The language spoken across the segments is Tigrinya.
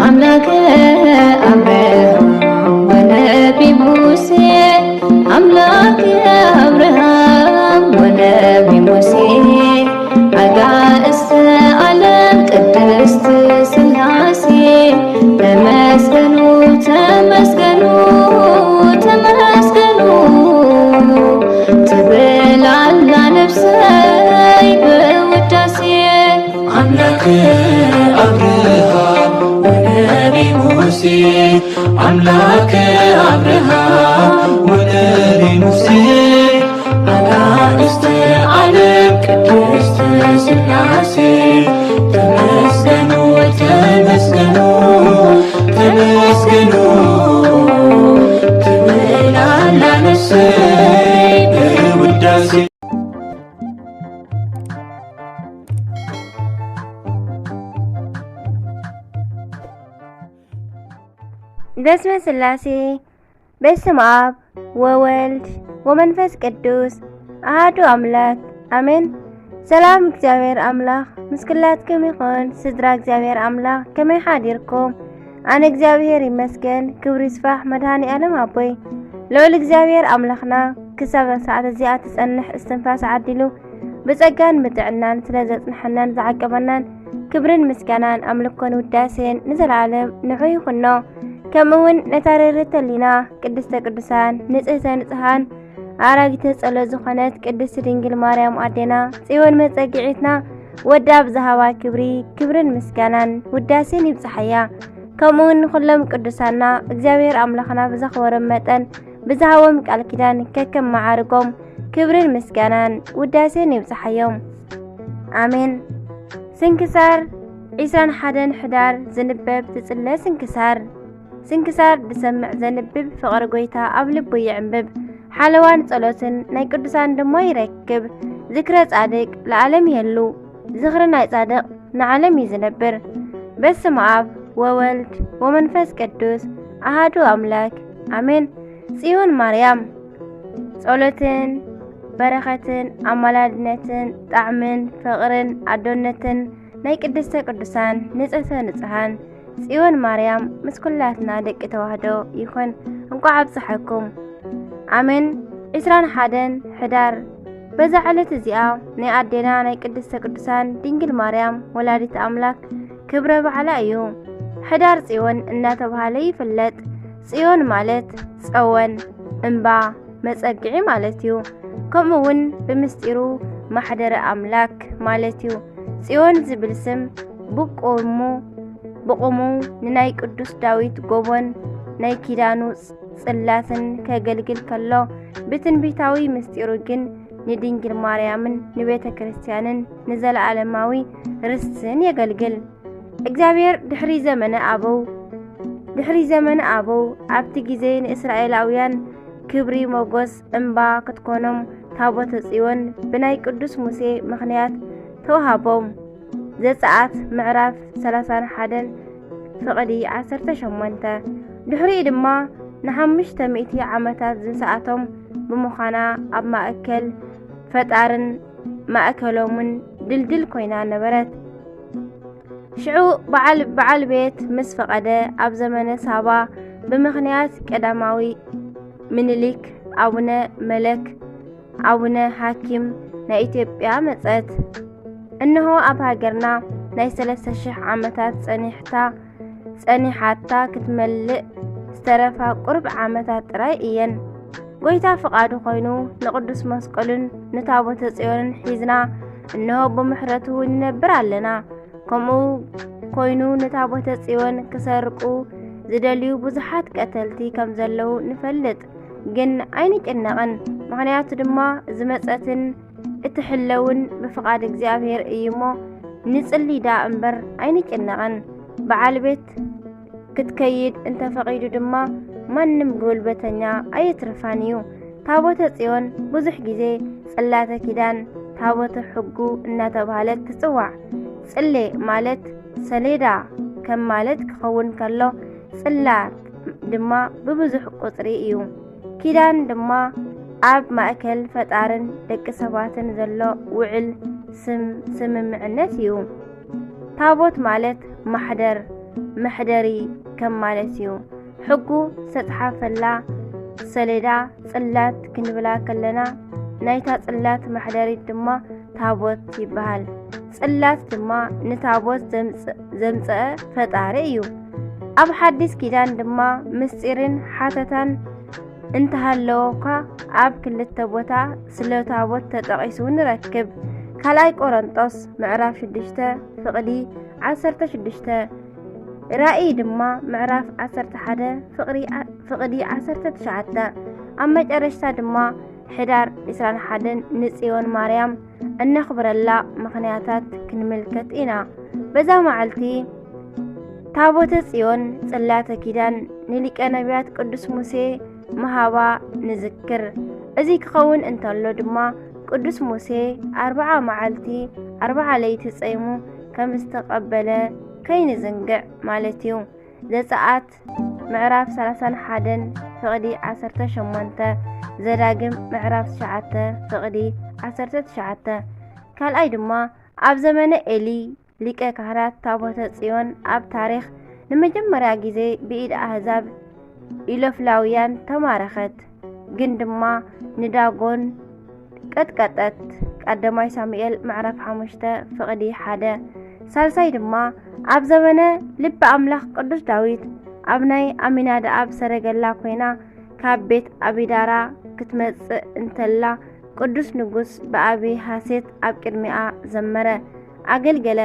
አምላከ አብርሃም ወነቢ ሙሴ፣ አምላከ አብርሃም ወነቢ ሙሴ፣ አጋእዝተ ዓለም ቅድስት ሥላሴ፣ ተመስገኑ፣ ተመስገኑ፣ ተመስገኑ ትብል ኣላ ነፍሰይ ብውዳሴ። አምላከ አብርሃም ወነቢ ሙሴ፣ አምላከ አብርሃም ወነቢ ሙሴ፣ አጋእዝተ ዓለም ቅድስት ሥላሴ፣ ተመስገኑ፣ ተመስገኑ፣ ተመስገኑ ትብል ኣላ ነፍሰይ ብውዳሴ። በስመ ሥላሴ፣ በስመ አብ ወወልድ ወመንፈስ ቅዱስ አሐዱ አምላክ አሜን። ሰላም እግዚኣብሔር ኣምላኽ ምስ ኩላትኩም ይኹን። ስድራ እግዚኣብሔር ኣምላኽ ከመይ ሓዲርኩም? ኣነ እግዚኣብሔር ይመስገን፣ ክብሪ ይስፋሕ መድኃኔ ዓለም ኣቦይ። ልዑል እግዚኣብሔር ኣምላኽና ክሳብ ሰዓት እዚኣ ትጸንሕ እስትንፋስ ዓዲሉ ብጸጋን ብጥዕናን ስለ ዘጽንሐናን ዝዓቀበናን ክብርን ምስጋናን ኣምልኮን ውዳሴን ንዘለዓለም ንዑ ይኹኖ። ከምኡ እውን ነታ ርርት ህሊና ቅድስተ ቅዱሳን ንጽህተ ንጽሃን ኣራጊተ ጸሎት ዝኾነት ቅድስት ድንግል ማርያም ኣዴና ጽዮን መጸግዒትና ወዳ ብዝሃባ ክብሪ ክብርን ምስጋናን ውዳሴን ይብጽሓያ። ከምኡ እውን ንኹሎም ቅዱሳና እግዚኣብሔር ኣምላኽና ብዘኽበሮም መጠን ብዝሃቦም ቃል ኪዳን ከከም መዓርጎም ክብርን ምስጋናን ውዳሴን ይብጽሓዮም። ኣሜን። ስንክሳር ዒስራን ሓደን ሕዳር ዝንበብ ዝጽለ ስንክሳር። ስንክሳር ዝሰምዕ ዘንብብ ፍቕሪ ጐይታ ኣብ ልቡ ይዕምብብ። ሓለዋን ጸሎትን ናይ ቅዱሳን ድማ ይረክብ። ዝክረ ጻድቅ ለዓለም ይህሉ። ዝኽሪ ናይ ጻድቕ ንዓለም እዩ ዝነብር። በስመ አብ ወወልድ ወመንፈስ ቅዱስ አሐዱ አምላክ አሜን። ጽዮን ማርያም ጸሎትን በረኸትን ኣማላድነትን ጣዕምን ፍቕርን ኣዶነትን ናይ ቅድስተ ቅዱሳን ንጽህተ ንጽሃን ጽዮን ማርያም ምስ ኩላትና ደቂ ተዋህዶ ይኹን። እንቋዕ ኣብጽሐኩም። ኣሜን። ዒስራን ሓደን ሕዳር። በዛ ዕለት እዚኣ ናይ ኣዴና ናይ ቅድስተ ቅዱሳን ድንግል ማርያም ወላዲት ኣምላክ ክብረ በዓላ እዩ። ሕዳር ጽዮን እናተባህለ ይፍለጥ። ጽዮን ማለት ጸወን፣ እምባ፣ መጸግዒ ማለት እዩ። ከምኡ እውን ብምስጢሩ ማሕደረ ኣምላክ ማለት እዩ። ጽዮን ዝብል ስም ብቁሙ፣ ብቁሙ ንናይ ቅዱስ ዳዊት ጎቦን ናይ ኪዳኑ ጽላትን ከገልግል ከሎ፣ ብትንቢታዊ ምስጢሩ ግን ንድንግል ማርያምን ንቤተ ክርስቲያንን ንዘለዓለማዊ ርስትን የገልግል። እግዚኣብሔር ድሕሪ ዘመነ ኣበው፣ ድሕሪ ዘመነ ኣበው ኣብቲ ግዜ ንእስራኤላውያን ክብሪ ሞጎስ እምባ ክትኮኖም ታቦተ ጽዮን ብናይ ቅዱስ ሙሴ ምኽንያት ተዋሃቦም። ዘጸኣት ምዕራፍ ሰላሳን ሓደን ፍቕዲ ዓሰርተ ሸሞንተ። ድሕሪኡ ድማ ንሓሙሽተ ሚእቲ ዓመታት ዝሰኣቶም ብምዃና ኣብ ማእከል ፈጣርን ማእከሎምን ድልድል ኮይና ነበረት። ሽዑ በዓል፣ በዓል ቤት ምስ ፈቐደ ኣብ ዘመነ ሳባ ብምኽንያት ቀዳማዊ ምኒልክ ኣቡነ መለክ ኣቡነ ሓኪም ናይ ኢትዮጵያ መጸት። እንሆ ኣብ ሃገርና ናይ ሰለስተ ሽሕ ዓመታት ጸኒሕታ፣ ጸኒሓታ ክትመልእ ዝተረፋ ቁሩብ ዓመታት ጥራይ እየን። ጐይታ ፍቓዱ ኾይኑ ንቅዱስ መስቀሉን ንታቦተ ጽዮንን ሒዝና እንሆ ብምሕረቱ ንነብር ኣለና። ከምኡ ኮይኑ ንታቦተ ጽዮን ክሰርቁ ዝደልዩ ብዙሓት ቀተልቲ ከም ዘለዉ ንፈልጥ፣ ግን ኣይንጭነቕን። ምኽንያቱ ድማ ዝመጸትን እትሕለውን ብፍቓድ እግዚኣብሔር እዩ እሞ፣ ንጽሊ ደኣ እምበር ኣይንጭነቕን። በዓል ቤት ክትከይድ እንተፈቒዱ ድማ ማንም ጉልበተኛ ኣየትርፋን እዩ። ታቦተ ጽዮን ብዙሕ ግዜ ጽላተ ኪዳን፣ ታቦተ ሕጉ እናተባህለት ትጽዋዕ። ጽሌ ማለት ሰሌዳ ከም ማለት ክኸውን ከሎ፣ ጽላት ድማ ብብዙሕ ቁጽሪ እዩ። ኪዳን ድማ ኣብ ማእከል ፈጣርን ደቂ ሰባትን ዘሎ ውዕል ስም-፣ ስምምዕነት እዩ። ታቦት ማለት ማሕደር፣ መሕደሪ ከም ማለት እዩ። ሕጉ ዝተጽሓፈላ ሰሌዳ ጽላት ክንብላ ከለና፣ ናይታ ጽላት መሕደሪት ድማ ታቦት ይበሃል። ጽላት ድማ ንታቦት ዘምጽ-፣ ዘምጸአ ፈጣሪ እዩ። ኣብ ሓዲስ ኪዳን ድማ ምስጢርን ሓተታን እንተሃለወ እኳ፣ ኣብ ክልተ ቦታ ስለ ታቦት ተጠቒሱ ንረክብ። ካልኣይ ቆሮንጦስ ምዕራፍ ሽዱሽተ ፍቕዲ ዓሰርተ ሽዱሽተ፣ ራእይ ድማ ምዕራፍ ዓሰርተ ሓደ ፍቕሪ ዓ-፣ ፍቕዲ ዓሰርተ ትሽዓተ። ኣብ መጨረሽታ ድማ ሕዳር ዕስራን ሓደን ንጽዮን ማርያም እነኽብረላ ምኽንያታት ክንምልከት ኢና። በዛ መዓልቲ ታቦተ ጽዮን ጽላተ ኪዳን ንሊቀ ነቢያት ቅዱስ ሙሴ ምሃባ ንዝክር። እዚ ክኸውን እንተሎ ድማ ቅዱስ ሙሴ ኣርብዓ መዓልቲ ኣርብዓ ለይቲ ጸይሙ ከም ዝተቐበለ ከይንዝንግዕ ማለት እዩ። ዘጸኣት ምዕራፍ ሰላሳን ሓደን ፍቕዲ ዓሰርተ ሸሞንተ፣ ዘዳግም ምዕራፍ ትሽዓተ ፍቕዲ ዓሰርተ ትሽዓተ። ካልኣይ ድማ ኣብ ዘመነ ኤሊ ሊቀ ካህናት ታቦተ ጽዮን ኣብ ታሪኽ ንመጀመርያ ግዜ ብኢድ ኣህዛብ ኢሎፍላውያን ተማረኸት፣ ግን ድማ ንዳጎን ቀጥቀጠት። ቀዳማይ ሳሙኤል ምዕራፍ ሓሙሽተ ፍቕዲ ሓደ። ሳልሳይ ድማ ኣብ ዘመነ ልበ ኣምላኽ ቅዱስ ዳዊት ኣብ ናይ ኣሚናድኣብ ሰረገላ ኮይና ካብ ቤት ኣቢዳራ ክትመጽእ እንተላ ቅዱስ ንጉስ ብዓቢ ሃሴት ኣብ ቅድሚኣ ዘመረ፣ ኣገልገለ።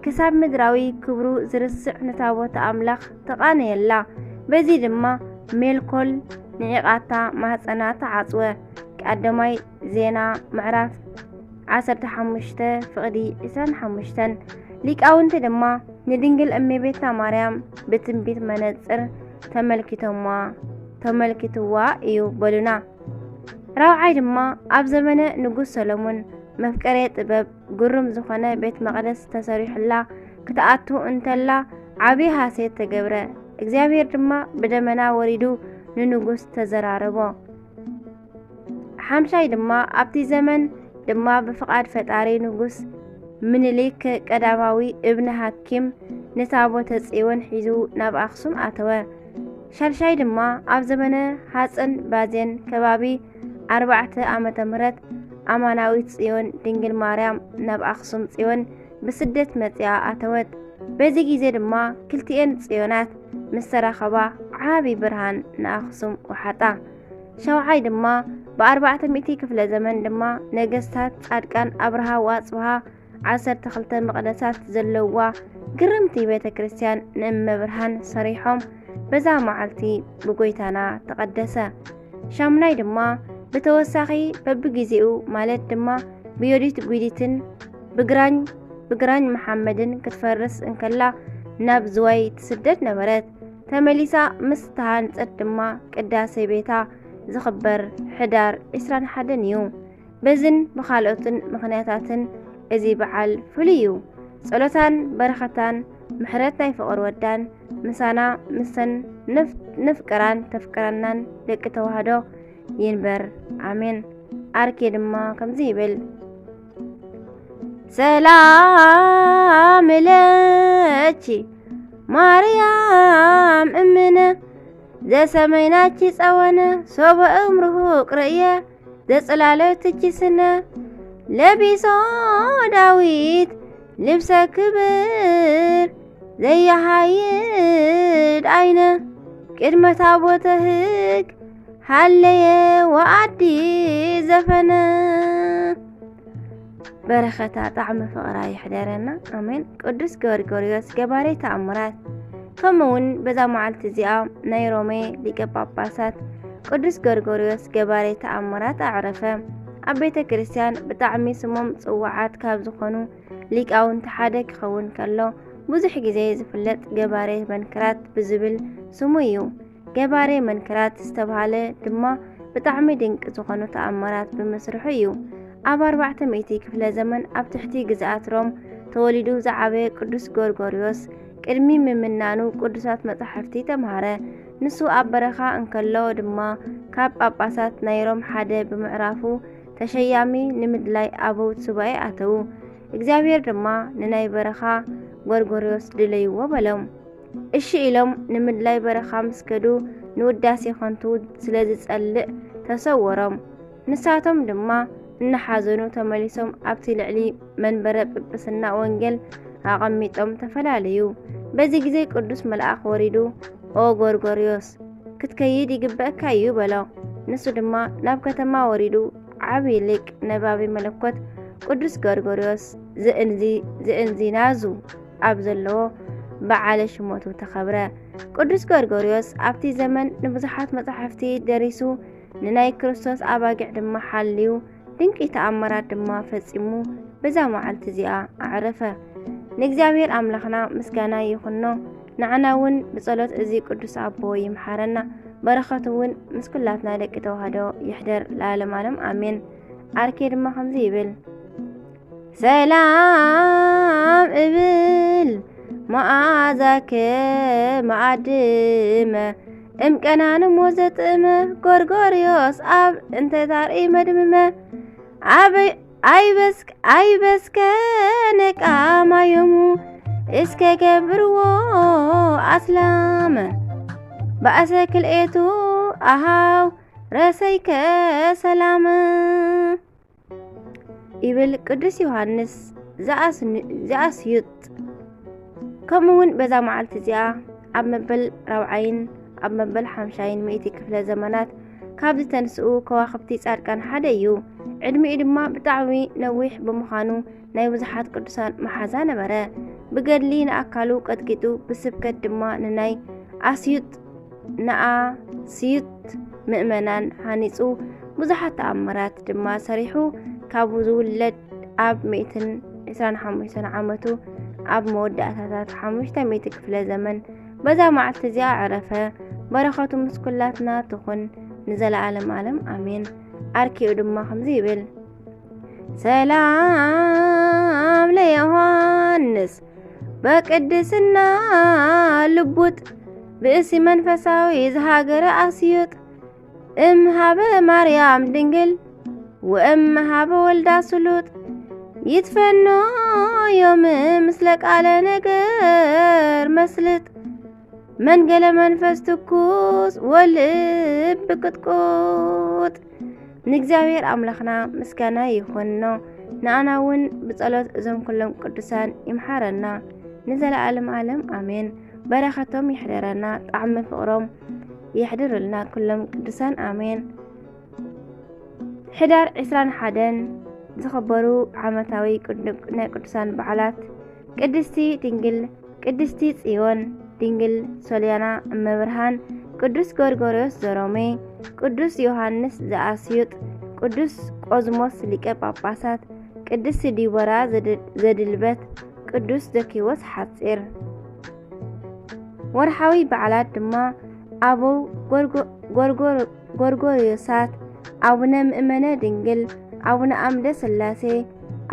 ክሳብ ምድራዊ ክብሩ ዝርስዕ ንታቦተ ኣምላኽ ተቓነየላ። በዚ ድማ ሜልኮል ንዒቓታ ማህጸና ተዓጽወ። ቀዳማይ ዜና ምዕራፍ ዓሰርተ ሓሙሽተ ፍቕዲ ዕስራን ሓሙሽተን። ሊቃውንቲ ድማ ንድንግል እመቤትና ማርያም ብትንቢት መነጽር ተመልኪቶማ፣ ተመልኪትዋ እዩ በሉና። ራብዓይ ድማ ኣብ ዘመነ ንጉስ ሰሎሞን መፍቀሬ ጥበብ ግሩም ዝኾነ ቤት መቕደስ ተሰሪሑላ ክትኣቱ እንተላ ዓቢ ሃሴት ተገብረ። እግዚኣብሔር ድማ ብደመና ወሪዱ ንንጉስ ተዘራረቦ። ሓምሻይ ድማ ኣብቲ ዘመን ድማ ብፍቓድ ፈጣሪ ንጉስ ምኒልክ ቀዳማዊ እብነ ሃኪም ንታቦተ ጽዮን ሒዙ ናብ ኣኽሱም ኣተወ። ሻልሻይ ድማ ኣብ ዘመነ ሃፀን ባዜን ከባቢ ኣርባዕተ ዓመተ ምህረት ኣማናዊት ጽዮን ድንግል ማርያም ናብ ኣኽሱም ጽዮን ብስደት መጺኣ ኣተወት። በዚ ግዜ ድማ ክልቲኤን ጽዮናት ምስ ተራኸባ ዓቢ ብርሃን ንኣኽሱም ወሓጣ። ሻውዓይ ድማ ብኣርባዕተ ሚእቲ ክፍለ ዘመን ድማ ነገስታት ጻድቃን ኣብርሃ ወኣጽብሃ ዓሰርተ ክልተ መቕደሳት ዘለዋ ግርምቲ ቤተ ክርስቲያን ንእመ ብርሃን ሰሪሖም በዛ መዓልቲ ብጎይታና ተቐደሰ። ሻምናይ ድማ ብተወሳኺ በብግዜኡ ማለት ድማ ብዮዲት ጉዲትን ብግራኝ ብግራኝ መሓመድን ክትፈርስ እንከላ ናብ ዝዋይ ትስደድ ነበረት። ተመሊሳ ምስ ተሃንጸት ድማ ቅዳሴ ቤታ ዝኽበር ሕዳር ዕስራን ሓደን እዩ። በዝን ብኻልኦትን ምኽንያታትን እዚ በዓል ፍሉይ እዩ። ጸሎታን በረኸታን ምሕረት ናይ ፍቕር ወዳን ምሳና ምሰን ነፍ-፣ ነፍቅራን ተፍቅረናን ደቂ ተዋህዶ ይንበር። ኣሜን። ኣርኬ ድማ ከምዚ ይብል። ሰላም ለኪ ማርያም እምነ ዘሰመይናኪ ጸወነ ሶበ እምርሁቅ ርእየ ዘጽላለትኪ ስነ ለቢሶ ዳዊት ልብሰ ክብር ዘየሃይድ ኣይነ ቅድመ ታቦተ ህግ ሃለየ ወኣዲ ዘፈነ። በረኸታ ጣዕሚ ፍቕራ ይሕደረና። ኣሜን። ቅዱስ ጎርጎርዮስ ገባሬ ተኣምራት። ከምኡ እውን በዛ መዓልቲ እዚኣ ናይ ሮሜ ሊቀ ጳጳሳት ቅዱስ ጎርጎርዮስ ገባሬ ተኣምራት ኣዕረፈ። ኣብ ቤተ ክርስቲያን ብጣዕሚ ስሞም ጽዋዓት ካብ ዝኾኑ ሊቃውንቲ ሓደ ክኸውን ከሎ፣ ብዙሕ ግዜ ዝፍለጥ ገባሬ መንክራት ብዝብል ስሙ እዩ። ገባሬ መንክራት ዝተብሃለ ድማ ብጣዕሚ ድንቂ ዝኾኑ ተኣምራት ብምስርሑ እዩ። ኣብ ኣርባዕተ ሚእቲ ክፍለ ዘመን ኣብ ትሕቲ ግዝኣት ሮም ተወሊዱ ዝዓበየ ቅዱስ ጎርጎርዮስ፣ ቅድሚ ምምናኑ ቅዱሳት መጻሕፍቲ ተምሃረ። ንሱ ኣብ በረኻ እንከሎ ድማ ካብ ጳጳሳት ናይ ሮም ሓደ ብምዕራፉ ተሸያሚ ንምድላይ ኣበው ሱባኤ ኣተዉ። እግዚኣብሔር ድማ ንናይ በረኻ ጎርጎርዮስ ድለይዎ በሎም። እሺ ኢሎም ንምድላይ በረኻ ምስ ከዱ፣ ንውዳሴ ከንቱ ስለ ዝጸልእ ተሰወሮም። ንሳቶም ድማ እናሓዘኑ ተመሊሶም ኣብቲ ልዕሊ መንበረ ጵጵስና ወንጌል ኣቐሚጦም ተፈላለዩ። በዚ ግዜ ቅዱስ መልኣኽ ወሪዱ፣ "ኦ ጎርጎርዮስ፣ ክትከይድ ይግበእካ እዩ" በሎ። ንሱ ድማ ናብ ከተማ ወሪዱ፣ ዓቢ ሊቅ ነባቢ መለኮት ቅዱስ ጎርጎርዮስ ዘእንዚ-፣ ዘእንዚናዙ ኣብ ዘለዎ በዓለ ሽሞቱ ተኸብረ። ቅዱስ ጎርጎርዮስ ኣብቲ ዘመን ንብዙሓት መጻሕፍቲ ደሪሱ፣ ንናይ ክርስቶስ ኣባጊዕ ድማ ሓልዩ፣ ድንቂ ተኣምራት ድማ ፈጺሙ፣ በዛ መዓልቲ እዚኣ ኣዕረፈ። ንእግዚኣብሔር ኣምላኽና ምስጋና ይኹኖ። ንዓና እውን ብጸሎት እዚ ቅዱስ ኣቦ ይምሓረና፣ በረኸቱ እውን ምስ ኩላትና ደቂ ተዋህዶ ይሕደር ለዓለም ዓለም ኣሜን። ኣርኬ ድማ ከምዚ ይብል፣ ሰላም እብል መዓዛከ መዓድመ፣ እም ቀናንሞ ዘጥእመ፣ ጎርጎርዮስ ኣብ እንተ ታርኢ መድምመ፣ ኣበይ ኣይበስክ-፣ ኣይበስከ ነቃማዮሙ፣ እስከ ገብርዎ ኣስላመ፣ ባእሰ ክልኤቱ ኣሃው ረሰይከ ሰላመ። ይብል ቅዱስ ዮሃንስ ዘኣስን-፣ ዘኣስዩጥ። ከምኡ እውን በዛ መዓልቲ እዚኣ ኣብ መበል ራብዓይን ኣብ መበል ሓምሻይን ሚእቲ ክፍለ ዘመናት ካብ ዝተንስኡ ከዋኽብቲ ጻድቃን ሓደ እዩ። ዕድሚኡ ድማ ብጣዕሚ ነዊሕ ብምዃኑ ናይ ብዙሓት ቅዱሳን መሓዛ ነበረ። ብገድሊ ንኣካሉ ቀጥቂጡ፣ ብስብከት ድማ ንናይ ኣስዩጥ ንኣስዩጥ ምእመናን ሃኒጹ፣ ብዙሓት ተኣምራት ድማ ሰሪሑ። ካብኡ ዝውለድ ኣብ ሚእትን ዕስራን ሓሙሽተን ዓመቱ ኣብ መወዳእታታት ሓሙሽተ ሚእቲ ክፍለ ዘመን በዛ መዓልቲ እዚኣ ዕረፈ። በረኸቱ ምስ ኩላትና ትኹን ንዘለዓለም ዓለም ኣሜን። ኣርኪኡ ድማ ከምዚ ይብል፣ ሰላም ለዮሃንስ በቅድስና ልቡጥ ብእሲ መንፈሳዊ ዝሃገረ ኣስዩጥ እምሃበ ማርያም ድንግል ወእምሃበ ወልዳ ስሉጥ ይትፈኖ ዮም ምስለ ቃለ ነገር መስልጥ መንገለ መንፈስ ትኩስ ወልብ ቅጥቁጥ። ንእግዚኣብሔር ኣምላኽና ምስጋና ይኹኖ። ንኣና እውን ብጸሎት እዞም ኩሎም ቅዱሳን ይምሓረና ንዘለዓለም ዓለም ኣሜን። በረኸቶም ይሕደረና፣ ጣዕሚ ፍቕሮም ይሕድርልና ኩሎም ቅዱሳን ኣሜን። ሕዳር ዕስራን ሓደን ዝኽበሩ ዓመታዊ ቅዱ-፣ ናይ ቅዱሳን በዓላት ቅድስቲ ድንግል፣ ቅድስቲ ጽዮን፣ ድንግል ሶልያና እመብርሃን፣ ቅዱስ ጎርጎርዮስ ዘሮሜ፣ ቅዱስ ዮሃንስ ዘኣስዩጥ፣ ቅዱስ ቆዝሞስ ሊቀ ጳጳሳት፣ ቅድስቲ ዲቦራ ዘድ-፣ ዘድልበት፣ ቅዱስ ዘኪዎስ ሓጺር። ወርሓዊ በዓላት ድማ ኣበው ጎርጎ-፣ ጎርጎር-፣ ጎርጎርዮሳት፣ ኣቡነ ምእመነ ድንግል፣ ኣቡነ ኣምደ ስላሴ፣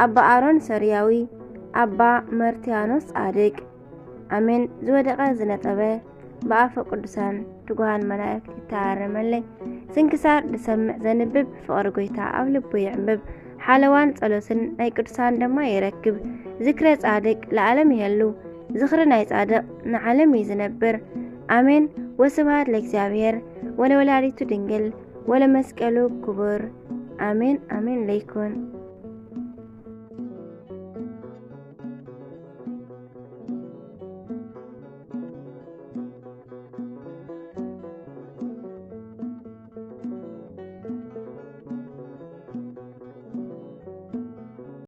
ኣባ ኣሮን ሶርያዊ፣ ኣባ መርትያኖስ ጻድቅ። ኣሜን። ዝወደቐ ዝነጠበ ብኣፈ ቅዱሳን ትጉሃን መላእክት ይተኣረመለይ። ስንክሳር ዝሰምዕ ዘንብብ ፍቕሪ ጎይታ ኣብ ልቡ ይዕምብብ። ሓለዋን ጸሎትን ናይ ቅዱሳን ድማ ይረክብ። ዝክረ ጻድቅ ለዓለም ይሄሉ። ዝኽሪ ናይ ጻድቕ ንዓለም እዩ ዝነብር። ኣሜን። ወስብሐት ለእግዚኣብሔር ወለወላዲቱ ድንግል ወለመስቀሉ ክቡር። ኣሜን፣ ኣሜን ለይኩን።